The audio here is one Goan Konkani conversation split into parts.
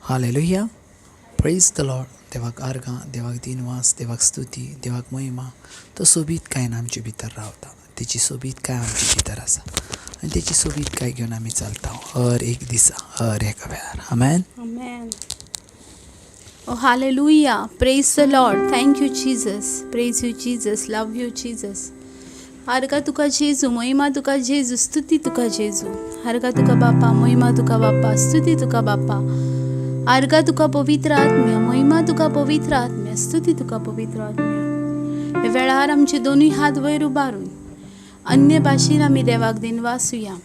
Hallelujah, praise the Lord. देवाक आर्गां, देवाक दिनवास, देवाक स्तुती, देवाक महिमा. तो सोबीतकायेन आमचे भितर रावता, तेची सोबीतकाय आमचे भितर आसा आनी तेची सोबीतकाय घेवन आमी चलता हर एक दिसा, हर एका वेळार. आमेन. Amen. Oh, hallelujah. Praise the Lord. Thank you, Jesus. Praise you, Jesus. Love you, Jesus. आर्गां तुका जेजू, महिमा तुका जेजू, स्तुती तुका जेजू. आर्गां तुका बापा, महिमा तुका बापा, स्तुती तुका बापा. आर्गां तुका पवित्र आत्म्या, महिमा तुका पवित्र आत्म्या, स्तुती तुका पवित्र आत्म्या. हे वेळार आमचे दोनूय हात वयर उबारून अन्य भाशेन आमी देवाक दिनवासुया.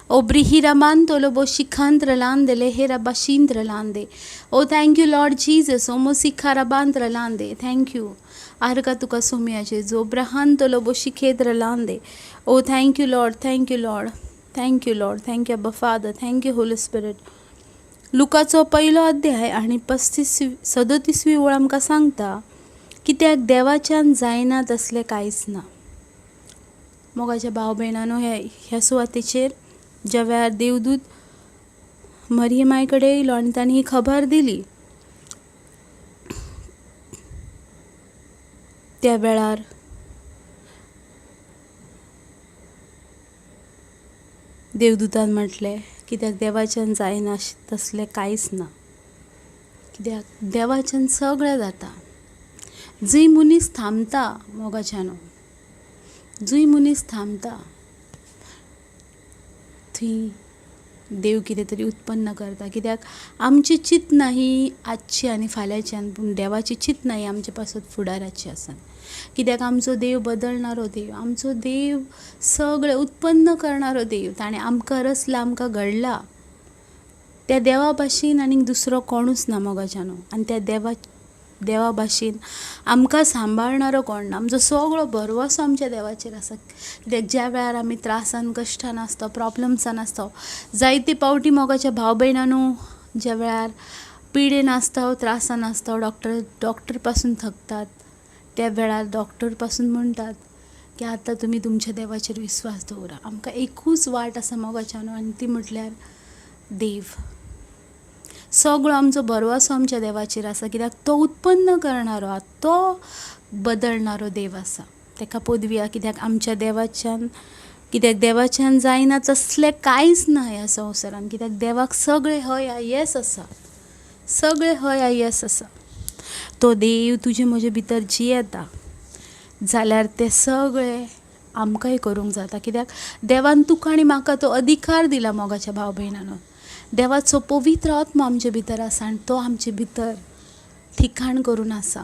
O brihiramanto lobo shikhantra lande lehera bashintra lande. Oh, thank you, Lord Jesus. O mosikarabantra lande. Thank you. Arga tuka sumya Jesu. Brahanto lobo shikhetra lande. Oh, thank you, Lord. Thank you, Lord. Thank you, Lord. Thank you, Abba Father. Thank you, Holy Spirit. लुकाचो पयलो अध्याय आनी 37 ओळ आमकां सांगता कित्याक देवाच्यान जायना तसलें कांयच ना. मोगाच्या भाव भयणांनो, ह्या सुवातेचेर ज्या वेळार देवदूत मरियमाय कडेन येयलो आनी तांणी ही खबर दिली, त्या वेळार देवदूतान म्हटलें कित्याक देवाच्यान जायना तसलें कांयच ना. कित्याक देवाच्यान सगळें जाता. जंय मनीस थांबता मोगाच्यानो, जंय मनीस थांबता थंय देव कितें तरी उत्पन्न करता. कित्याक आमची चिंतना ही आजची आनी फाल्यांची, पूण देवाची चिंतना ही आमचे पासत फुडाराची आसा. कित्याक आमचो देव बदलणारो देव, आमचो देव सगळें उत्पन्न करणारो देव. ताणें आमकां रचला, आमकां घडला. त्या देवा भाशेन आनीक दुसरो कोणूच ना मोगाच्यानो. आनी त्या देवा भाशेन आमकां सांबाळणारो कोण ना. आमचो सगळो भरवंसो आमच्या देवाचेर आसा. कित्याक ज्या वेळार आमी त्रासान कश्टान आसता, प्रोब्लम्सान आसता, जायते पावटी मोगाच्या भाव भयणांनो, ज्या वेळार पिडेन आसता, त्रासान आसता, डॉक्टर पासून थकतात, त्या वेळार डॉक्टर पासून म्हणटात की आतां तुमी तुमच्या देवाचेर विस्वास दवरा. आमकां एकूच वाट आसा मोगाच्यानो, आनी ती म्हटल्यार देव. सगळो आमचो भरवंसो आमच्या देवाचेर आसा. कित्याक तो उत्पन्न करणारो, तो बदलणारो देव आसा. ताका पदव्या. कित्याक आमच्या देवाच्यान, कित्याक देवाच्यान जायना तसलें कांयच ना ह्या संवसारान. कित्याक देवाक सगळें हय येस आसा, सगळें हय येस आसा. तो देव तुजे म्हजे भितर जियेता जाल्यार तें सगळें आमकांय करूंक जाता. कित्याक देवान तुका आनी म्हाका तो अधिकार दिला मोगाच्या भाव भयणांनो. देवाचो पवित्र आत्मा आमचे भितर आसा आनी तो आमचे भितर ठिकाण करून आसा.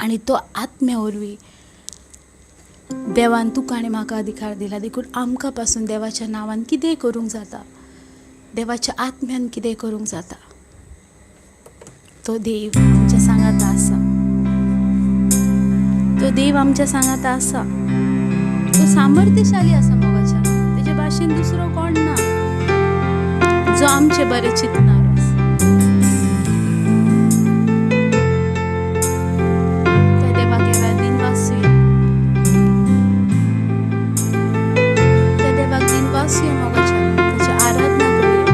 आनी तो आत्म्या वरवीं देवान तुका आनी म्हाका अधिकार दिला. देखून आमकां पासून देवाच्या नांवान कितेंय करूंक जाता, देवाच्या आत्म्यान कितेंय करूंक जाता. तो देव आमच्या सांगाता आसा, तो देव आमच्या सांगाता आसा. तो सामर्थ्यशाली आसा मोगाच्या. तेजे भाशेन दुसरो कोण ना जो आमचे बरे चिंतनारो आसा. त्या देवाक ह्या दिनवासूया, त्या देवाक दिनवासूया मोगाच्या. ताची आराधना करूया.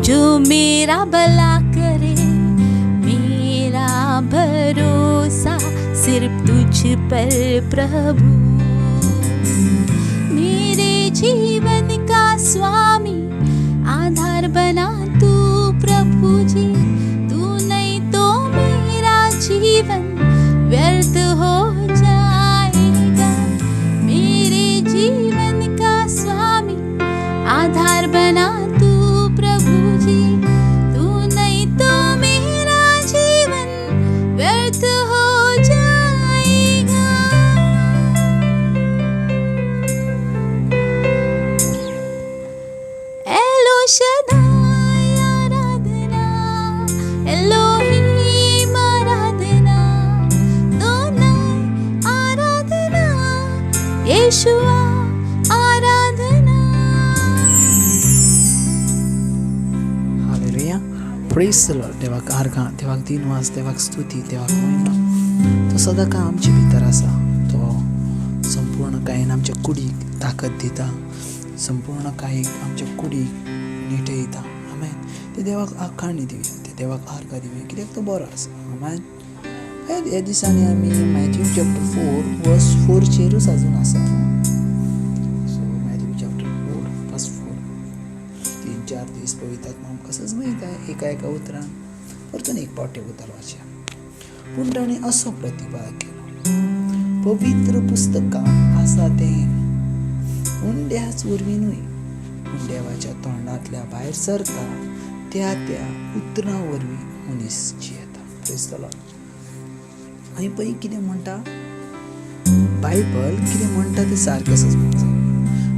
जो मेरा भला करे, मेरा भरोसा सिर्फ तुझ पर प्रभु। मेरे जीवन का स्वामी आधार बना तू प्रभु जी, तू नहीं तो मेरा जीवन व्यर्थ हो जाएगा। मेरे जीवन का स्वामी आधार बना तू प्रभु जी, तू नहीं तो मेरा जीवन व्यर्थ हो जाएगा। एलो शदाई आराधना, एलोहीम आराधना, दोनाई आराधना, येशुआ आराधना। हालेलुया, प्रेज the Lord. देवाक आर्गां, देवाक दिनवास, देवाक स्तुती, देवाक महिमा। तो सदांकाळ आमचे भितर आसा, तो संपूर्ण कायेन आमच्या कुडीक ताकद दिता, संपूर्ण कायेक आमच्या कुडीक निटयता। आमेन। ते देवाक आखाणी दिवया, ते देवाक आर्गां दिवया, कित्याक तो बरो आसा। आमेन। ह्या दिसांनी आमी मॅथ्यू चॅप्टर 4 वर्स 4 चेरूच आजून आसा। सो मॅथ्यू चॅप्टर 4 वर्स 4, 3-4 दीस पवित्र आत्मा आमकां सजमयता एका एका उतरान परतून एक पावटी उतर वाचया। पूण ताणें असो प्रतिभाग केलो, पवित्र पुस्तकां आसा तें उंड्याच वरवीं न्हय, पूण देवाच्या तोंडांतल्या भायर सरता त्या त्या उतरां वरवीं मनीस जियेता। Praise the Lord. आनी पळय कितें म्हणटा बायबल, कितें म्हणटा तें सारकें सजमूंक जाय।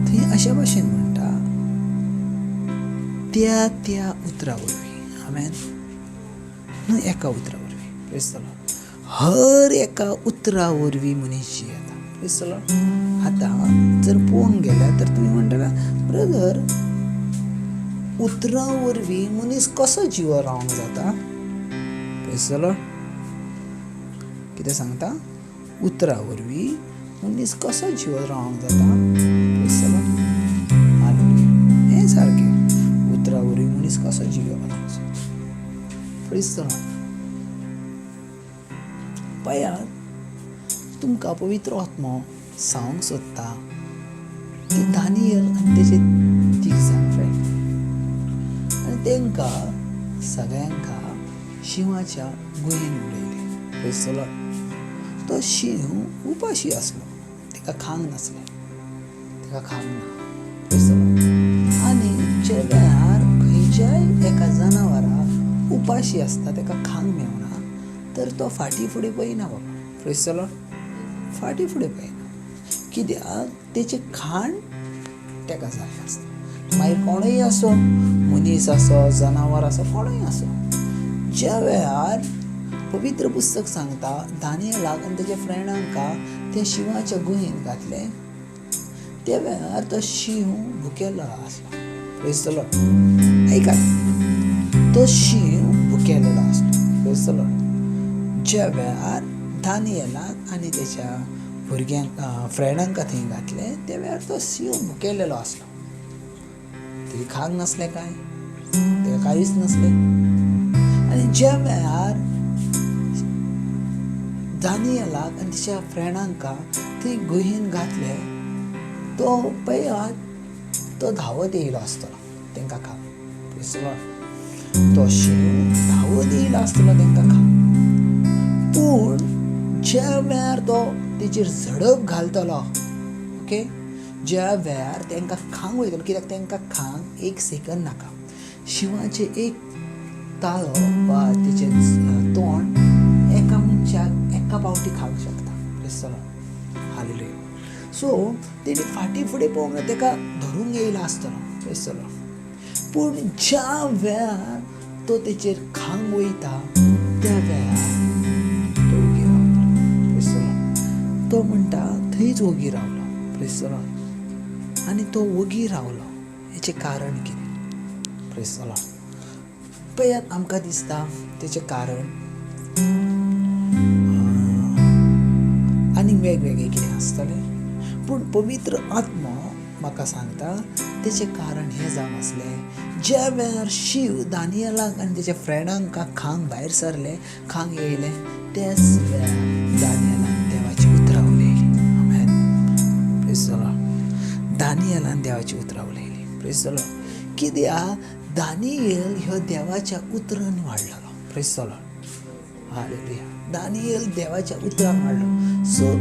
थंय अशे भाशेन म्हणटा, त्या त्या उतरा वरवीं। आमेन। न्हय एका उतरा वरवीं। Praise the Lord. हर एका उतरा वरवीं मनीस जियेता। Praise the Lord. आतां जर पळोवंक गेल्यार तर तुमी म्हणटले, ब्रदर, उतरां वरवीं मनीस कसो जिवो रावंक जाता? Praise the Lord. कितें सांगता? उतरां वरवीं मनीस कसो जिवो रावंक जाता? Praise the Lord. हालेलुया। हें सारकें, उतरां वरवीं मनीस कसो जिवो रावंक जाता? Praise the Lord. पळयात, तुमकां पवित्र आत्मो सांगूंक सोदता की दानियल आनी तेजे 3 जाण फ्रेंड, आनी तेंकां सगळ्यांक शिंवाच्या गुहेन उडयले। Praise the Lord. तो शींव उपाशी आसलो, तेका खांक नासलें, तेका खांक ना। Praise the Lord. आनी जे वेळार खंयच्याय एका जनावराक उपाशी आसता, तेका खांक मेवना, तर तो फाटीं फुडें पळयना बाबा। Praise the Lord. फाटीं फुडें पळयना, कित्याक तेचें खाण तेका जाय आसता। मागीर कोणूय आसो, मनीस आसो, जनावर आसो, कोणूय आसो, ज्या वेळार पवित्र पुस्तक सांगता दानियलाक आनी तेच्या फ्रेंडांक त्या शिंवाच्या गुहेन घातले, त्या वेळार तो शींव भुकेल्लो आसलो। Praise the Lord. आयकात, तो शींव भुकेलेलो आसलो। Praise the Lord. ज्या वेळार दानियलाक आनी तेच्या भुरग्यांक फ्रेंडांक थंय घातले, त्या वेळार तो शींव भुकेलेलो आसलो। तेका खांक नासलें कांय, तेका कांयच नासलें। आनी ज्या वेळार दानियलाक आनी तेच्या फ्रेंडांक थंय गुहेन घातले, तो पळयात तो धांवत येयलो आसतलो तेंकां खांक। Praise the Lord. तो शींव धांवत येयलो आसतलो तेंकां खांक। पूण ज्या वेळार तो तेचेर झडप घालतलो, ओके, ज्या वेळार तेंकां खांक वयतलो, कित्याक तेंकां खांक एक सेकंद नाका, शिंवाचें एक ताळो वा तेचें तोंड एका मनशाक एका पावटी खावंक शकता। Praise the Lord. Hallelujah. So तेणी फाटीं फुडें पळोवंक ना, तेका धरूंक येयला आसतलो। Praise the Lord. पूण ज्या वेळार तो तेचेर खांक वयता, त्या वेळार तो वोगी रावता। Praise the Lord. तो म्हणटा थंयच वोगी रावलो। Praise the Lord. आनी तो वोगी रावलो हेचें कारण कितें? Praise the Lord. पळयात, आमकां दिसता तेचें कारण आनी वेगवेगळें कितें आसतलें, पूण पवित्र आत्मो म्हाका सांगता तेचें कारण हें जावन आसलें, ज्या वेळार शींव दानियलाक आनी तेच्या फ्रेंडांक खांक भायर सरले, खांक येयले, त्याच वेळार दानियलान देवाची उतरां उलयली. आमेन. Praise the Lord. दानियलान देवाची उतरां उलयली. Praise the Lord. कित्याक दानियल ह्यो देवाच्या उतरान वाडलेलो. Praise the Lord. Hallelujah. Daniel देवाच्या उतरान वाडलो. सो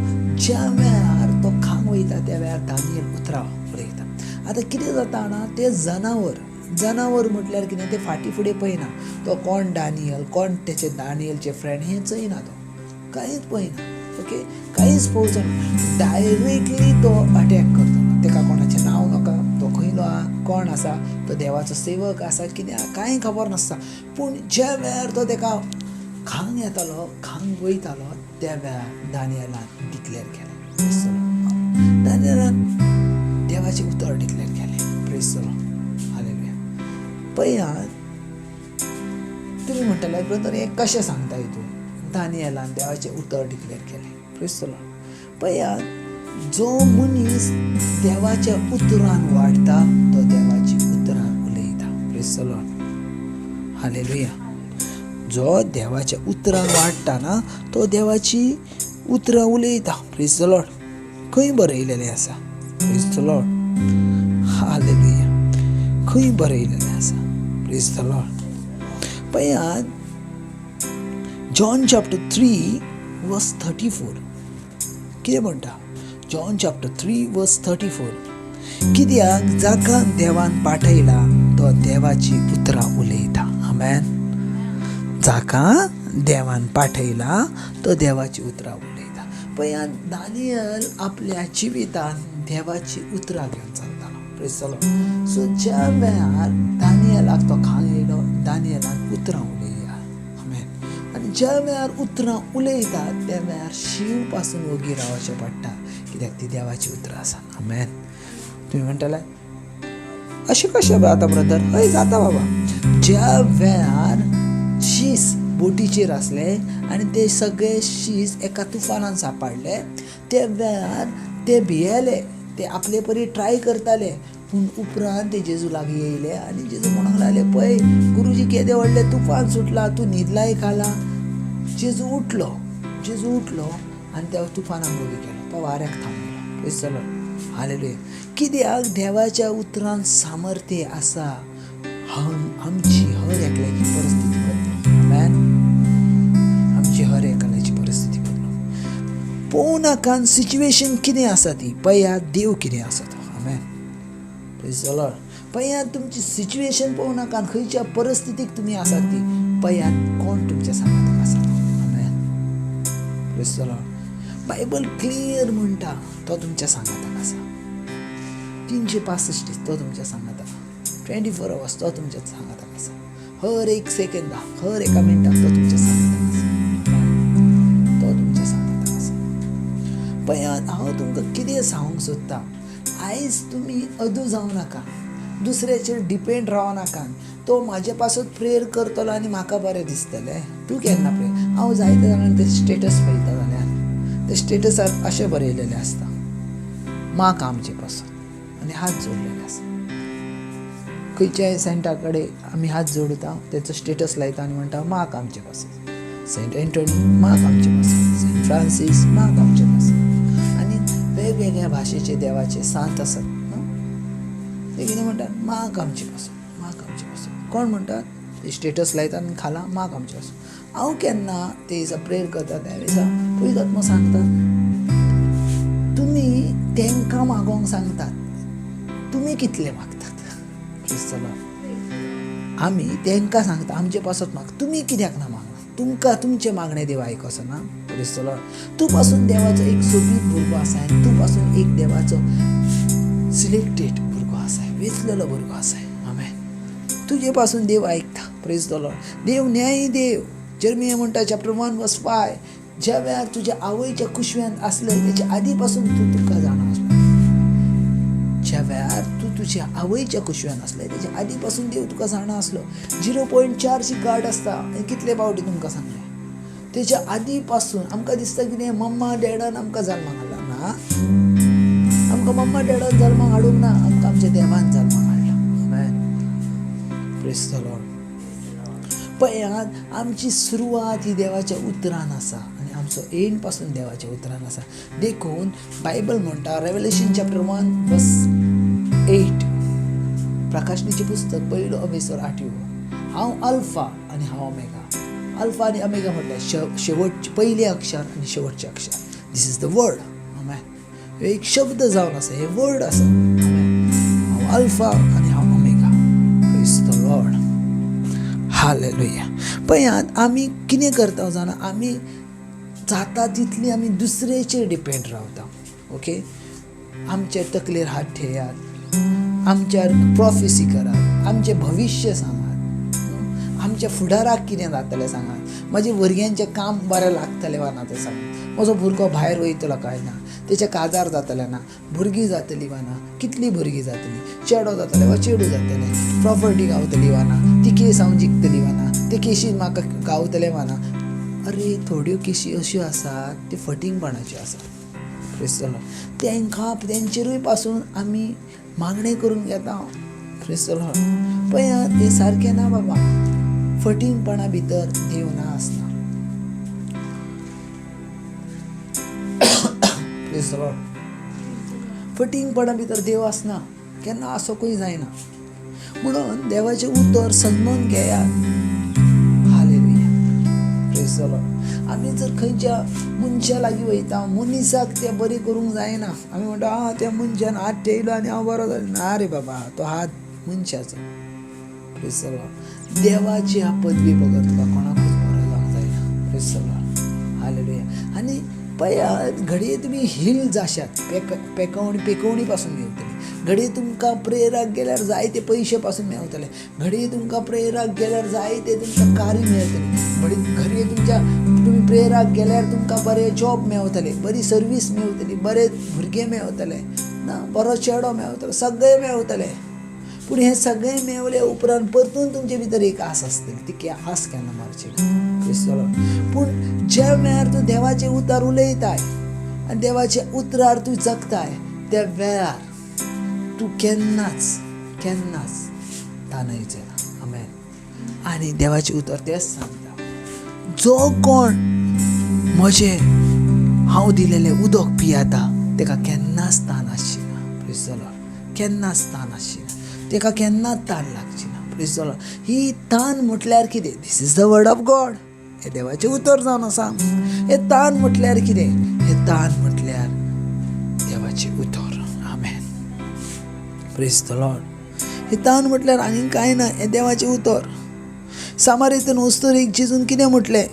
ज्या वेळार तो खांक वयता त्या वेळार दानियल उतरां उलयता. आतां कितें जाता जाणा, तें जनावर, जनावर म्हटल्यार कितें, तें फाटीं फुडें पळयना. तो कोण दानियल, कोण तेचे दानियलचे फ्रेंड हें चोयना, तो कांयच पळयना. ओके, कांयच पळोवचो ना, डायरेक्टली तो अटॅक करतलो. तेका कोणाचें नांव नाका, तो खंयलो आहा, कोण आसा, तो देवाचो सेवक आसा कितें आहा, कांय खबर नासता. पूण ज्या वेळार तो तेका खांक येतालो, खांक वयतालो, त्या वेळार दानियलान डिक्लेर केलें. Praise the Lord. दानियलान देवाचें उतर डिक्लेर केलें. Praise the Lord. Hallelujah. पळयात, तुमी म्हणटले ब्रदर हें कशें सांगता हितून, दानियलान देवाचें उतर डिक्लेर केलें. Praise the Lord. पळयात, जो मनीस देवाच्या उतरान वाडटा तो देवाची उतरां उलयता. Praise the Lord. Hallelujah. जो देवाच्या उतरान वाडटा ना तो देवाची उतरां उलयता. Praise the Lord. खंय बरयलेलें आसा? Praise the Lord. Hallelujah. खंय बरयलेलें आसा? Praise the Lord. पळयात, जॉन चॅप्टर 3 वर्स 34 कितें म्हणटा? जॉन चॅप्टर 3 वर्स 34, कित्याक जाका देवान पाठयला तो देवाची उतरां उलयता. आमेन. जाका देवान पाठयला तो देवाची उतरां उलयता. पळयात, दानियल आपल्या जिवितान देवाची उतरां घेवन चलतालो. Praise the Lord. सो ज्या वेळार दानियलाक तो खांक येयलो, दानियलान उतरां उलयया. आमेन. आनी ज्या वेळार उतरां उलयता त्या वेळार शींव पासून वगी रावचें पडटा, कित्याक ती देवाची उतरां आसा. आमेन. तुमी म्हणटले अशें कशें जाता ब्रदर? हय जाता बाबा. ज्या वेळार शीस बोटीचेर आसले आनी ते सगळे शीस एका तुफानान सांपडले, त्या वेळार ते भियेले, ते आपले परी ट्राय करताले. पूण उपरांत ते जेजू लागीं येयले आनी जेजू म्हणूंक लागले, पळय गुरुजी केदें व्हडलें तुफान सुटलां, तूं न्हिदलाय खाला. जेजू उठलो, जेजू उठलो आनी त्या तुफानाक वगी केलो, तो वाऱ्याक थांबयलो. Praise the Lord. Hallelujah. कित्याक देवाच्या उतरान सामर्थ्य आसा आमची हर एकल्याची परिस्थिती बदलूंक. आमेन. आमची हर एकल्याची परिस्थिती बदलूंक. पळोवं नाका सिच्युएशन कितें आसा ती, पळयात देव कितें आसा तो. आमेन. Praise the Lord. पळयात तुमची सिच्युएशन पळोवं नाका, खंयच्या परिस्थितीक तुमी आसात ती, पळयात कोण तुमच्या सांगाताक आसा तो. आमेन. Praise the Lord. Bible clear म्हणटा तो तुमच्या सांगाताक आसा. 365 तो तुमच्या सांगाताक, 24 आवर्स तो तुमच्या सांगाताक आसा. हर एक सेकंदाक, हर एका मिनटाक तो तुमच्या सांगाताक आसा. तो तुमच्या सांगाताक आसा. पळयात, हांव तुमकां कितें सांगूंक सोदता, आयज तुमी अदू जावं नाका, दुसऱ्याचेर डिपेंड रावं नाका. तो म्हाजे पासत प्रेयर करतलो आनी म्हाका बरें दिसतलें. तूं केन्ना प्रेयर? हांव जायते जाणांक ते स्टेटस पळयता जाल्यार ते स्टेटसार अशें बरयलेलें आसता, माग आमचे पासत, आनी हात जोडलेले आसता. खंयच्याय सेंटा कडेन आमी हात जोडता, तेचो स्टेटस लायता आनी म्हणटा माग आमचे पासत. सेंट एंटनी माग आमचे पासत, सेंट फ्रांसीस माग आमचे पासत. आनी वेगवेगळ्या भाशेचे देवाचे सांत आसात, ते कितें म्हणटात, माग आमचे पासत, माग आमचे पासत. कोण म्हणटात? ते स्टेटस लायतात आनी खाला माग आमचे पासत. हांव केन्ना ते दिसा प्रेयर करता त्या दिसा पवित्र आत्मो सांगता, तुमी तांकां मागोवंक सांगतात, तुमी कितले मागतात? Praise the Lord. आमी तांकां सांगता आमचे पासत माग, तुमी कित्याक ना मागना? तुमकां तुमचें मागणें देव आयकोसो ना? Praise the Lord. तूं पासून देवाचो एक सोबीत भुरगो आसा आनी तूं पासून एक देवाचो सिलेक्टेड भुरगो आसा, वेंचलेलो भुरगो आसा. आमेन. तुजे पासून देव आयकता. Praise the Lord. देव न्यायी देव. जेरमिया म्हणटा चॅप्टर 1 वर्स 5, ज्या वेळार तुज्या आवयच्या कुशव्यांत आसले तेच्या आदी पासून तूं तुका जाणा आसलो. ज्या वेळार तूं तुज्या आवयच्या कुशव्यान आसले तेच्या आदी पासून देव तुका जाणा आसलो. 0.4 गार्ड आसता कितले पावटी तुमकां सांगलें. तेच्या आदी पासून आमकां दिसता कितें, मम्मा डॅडान आमकां जल्माक हाडला ना, आमकां मम्मा डॅडान जल्माक हाडूंक ना, आमकां आमच्या देवान जल्माक हाडला. आमेन. Praise the Lord. पळयात, आमची सुरवात ही देवाच्या उतरान आसा आनी आमचो एंड पासून देवाच्या उतरान आसा. देखून बायबल म्हणटा रेवलेशन चॅप्टर 1 verse 8, प्रकाशनीचें पुस्तक पयलो अवेसर 8 हांव अल्फा आनी हांव ओमेगा. अल्फा आनी ओमेगा म्हटल्यार शेवटचें पयलें अक्षर आनी शेवटचें अक्षर. This is the word. आमेन. एक शब्द जावन आसा, हें वर्ड आसा. आमेन. हांव अल्फा आनी हांव omega. Praise the Lord. Hallelujah. पळयात, आमी कितें करता जाणा, आमी जाता तितली आमी दुसऱ्याचेर डिपेंड रावता. ओके, आमच्या तकलेर हात ठेयात, आमच्या प्रोफेसी करात, आमचें भविश्य सांगात, आमच्या फुडाराक कितें जातलें सांगात, म्हज्या भुरग्यांचें काम बरें लागतलें वा ना तें सांगात, म्हजो भुरगो भायर वयतलो काय ना, तेचें काजार जातलें ना, भुरगीं जातलीं वा ना, कितलीं भुरगीं जातलीं, चेडो जातलें वा चेडूं जातलें, प्रॉपर्टी गावतली वा ना, ती केस हांव जिखतली वा ना, ते केशीन म्हाका गावतलें वा ना. अरे, थोड्यो केशी अश्यो आसात त्यो फटींगपणाच्यो आसात. Praise the Lord. तेंकां तेंचेरूय पासून आमी मागणें करून घेता. Praise the Lord. पळयात, हें सारकें ना बाबा. फटींगपणा भितर देव ना आसना. Praise the Lord. फटींगपणा भितर देव आसना, केन्ना आसोकूय जायना. म्हणून देवाचें उतर समजून घेयात. हालेलुया. Praise the Lord. आमी जर खंयच्या मनशा लागीं वयता, मनशाक तें बरें करूंक जायना. आमी म्हणटा, आं, त्या मनशान हात ठेयलो आनी हांव बरो जालो. ना रे बाबा, तो हात मनशाचो. Praise the Lord. देवाची ह्या पदवी बगर तुका कोणाकूच बरो जावंक जायना. Praise the Lord. Hallelujah. आनी पळयात, घडये तुमी हील जाशात, पेकवणी पासून मेवतली. घडये तुमकां प्रेयराक गेल्यार जायते पयशे पासून मेवतले. घडये तुमकां प्रेयराक गेल्यार जायते तुमकां कार्य मेळटली. घडये तुमच्या तुमी प्रेयराक गेल्यार तुमकां बरें जॉब मेवतले, बरी सर्वीस मेवतली, बरे भुरगे मेवतले ना, बरो चेडो मेवतलो, सगळें मेवतलें. पूण हें सगळें मेवले उपरांत परतून तुमचे भितर एक आस आसतली, ती आस केन्ना मारची ना. Praise the Lord. पूण ज्या वेळार तूं देवाचें उतर उलयताय आनी देवाच्या उतरार तूं जगताय, त्या वेळार तूं केन्नाच केन्नाच तानयचें ना. आमेन. आनी देवाचें उतर तेंच सांगता, जो कोण म्हजें हांव दिलेलें उदक पियाता तेका केन्नाच तान आसची ना. Praise the Lord. केन्नाच तान आसची ना, तेका केन्नाच तान लागची ना. Praise the Lord. ही तान म्हटल्यार कितें? This is the word of God. हें देवाचें उतर जावन आसा. हें तान म्हटल्यार कितें? हें तान म्हटल्यार देवाचें उतर. आमेन. Praise the Lord. हें तान म्हटल्यार आनीक कांय ना, हें देवाचें उतर. सामारेतन वस्तुरीक जेजून कितें म्हटलें?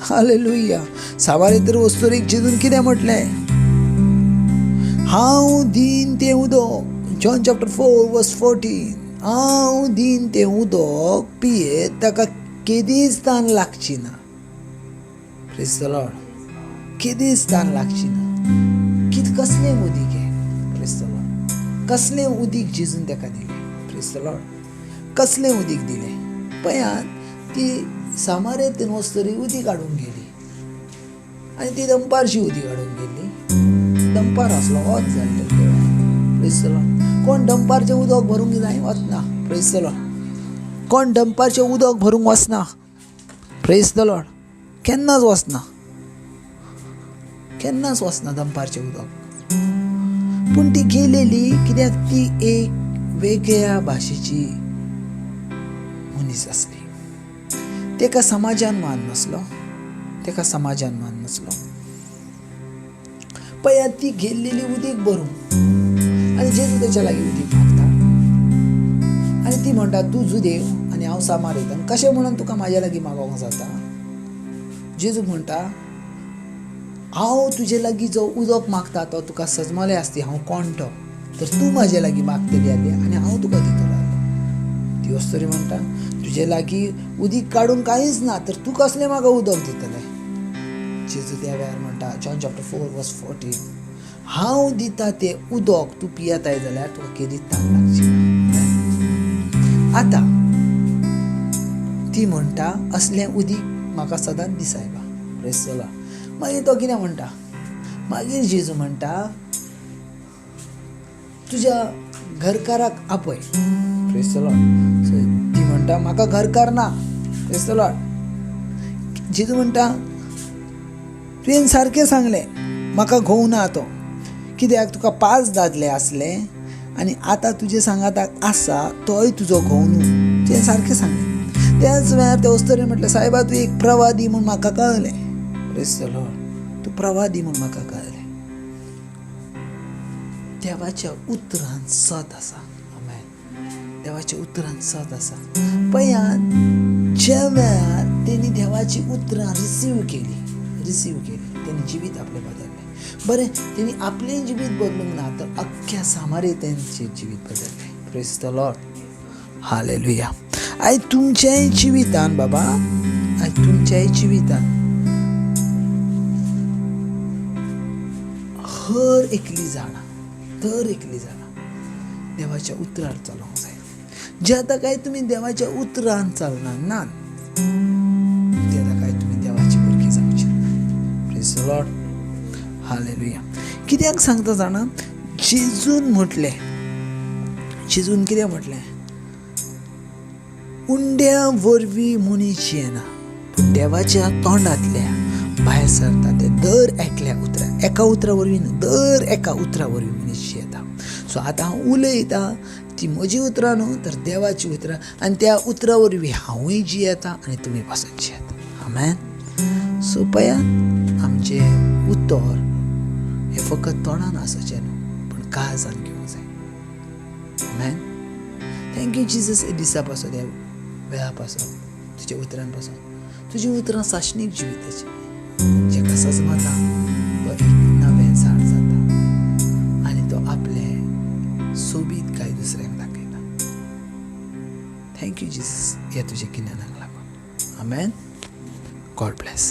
हालेलुया. सामारेतन वस्तुरीक जेजून कितें म्हटलें? हांव दीन तें उदक. John chapter 4 verse 14. हांव दीन तें उदक पियेत ताका केदीच तान लागची ना. Praise the Lord. केदीच तान लागची ना. कित कसलें उदीक हें? Praise the Lord. कसलें उदीक जेजून ताका दिलें? Praise the Lord. कसलें उदीक दिलें? पळयात, ती सामारेतन वस्तुरी उदीक हाडूंक गेली आनी ती दनपारशी उदीक हाडूंक गेली. दनपार आसलो, वत जाल्लें त्या वेळार. Praise the Lord. कोण दनपारचें उदक भरूंक जाय वचना. Praise the Lord. कोण दनपारचें उदक भरूंक वचना. Praise the Lord. केन्नाच वचना, केन्नाच वचना दनपारचें उदक. पूण ती गेलेली कित्याक? ती एक वेगळ्या भाशेची मनीस आसली. तेका समाजान मान नासलो, तेका समाजान मान नासलो. पळयात, ती गेल्लेली उदीक भरूंक आनी जेजू तेच्या लागीं उदीक मागता आनी ती म्हणटा, तूं जुदेव आनी हांव सामारेतन, कशें म्हणून तुका म्हाज्या लागीं मागोंक जाता? जेजू म्हणटा, हांव तुजे लागीं जो उदक मागता तो तुका सजमलें आसती हांव कोण तो, तर तूं म्हाजे लागीं मागतली आसली आनी हांव तुका दितलो आसलो. ती अस्तुरी म्हणटा, तुजे लागीं उदीक काडूंक कांयच ना, तर तूं कसलें म्हाका उदक दितलें? जेजू त्या वेळार म्हणटा, John chapter 4 verse 14, हांव दिता तें उदक तूं पियेताय जाल्यार तुका केदीच तान लागची ना. आतां ती म्हणटा, असलें उदीक म्हाका सदांच दिसायबा. Praise the Lord. मागीर तो कितें म्हणटा? मागीर जेजू म्हणटा, तुज्या घरकाराक आपय. Praise the Lord. So ती म्हणटा, म्हणटा म्हाका घरकार ना. Praise the Lord. जेजू म्हणटा तुवें सारकें सांगलें, म्हाका घोव ना तो, कित्याक तुका 5 दादले आसले आनी आतां तुजे सांगाताक आसा तोय तुजो घोव न्हू. तुवें सारकें सांगलें. त्याच वेळार त्या अस्तुरेन म्हटलें, सायबा तूं एक प्रवादी म्हूण म्हाका कळ्ळें. प्रेज the Lord. तूं प्रवादी म्हूण म्हाका कळ्ळें. देवाच्या उतरान सत आसा. आमेन. देवाच्या उतरान सत आसा. पळयात, ज्या वेळार तेणी देवाची उतरां रिसीव केली, तेणी जिवीत आपलें बदललें. बरें, तेणी आपलें जिवीत बदलूंक ना तर अख्ख्या सामारेतांचें जिवीत बदललें. Praise the Lord. Hallelujah. आयज तुमच्याय जिवितान बाबा, आयज तुमच्याय जिवितान हर एकली झाडां, दर एकली झाडां देवाच्या उतरार चलोवंक जाय. जे आतां काय तुमी देवाच्या उतरान चलना ना, ते आतां काय तुमी देवाची भुरगीं जावची. Praise the Lord. Hallelujah. कित्याक सांगता जाणा, जेजून म्हटलें, जेजून कितें म्हटलें, उंड्या वरवीं मनीस जियेना पूण देवाच्या तोंडांतल्या भायर सरता ते दर एकल्या उतरा, एका उतरा वरवीं न्हू, दर एका उतरा वरवीं मनीस जियेता. सो आतां हांव उलयतां ती म्हजी उतरां न्हू तर देवाची उतरां, आनी त्या उतरा वरवीं हांवूय जियेता आनी तुमी पासून जियेता. आमेन. सो पळयात, आमचें उतर हें फकत तोंडान आसचें न्हू पूण काळजान घेवंक जाय. आमेन. Thank you Jesus, हे दिसा पासून, ह्या वेळा पासून, तुज्या उतरां पासून. तुजी उतरां साशणीक जिविताची, जेका सजमता तो एक नवें झाड जाता आनी तो आपलें सोबीत काय दुसऱ्यांक दाखयता. Thank you Jesus, ह्या तुज्या गिन्यानाक लागून. आमेन. God bless.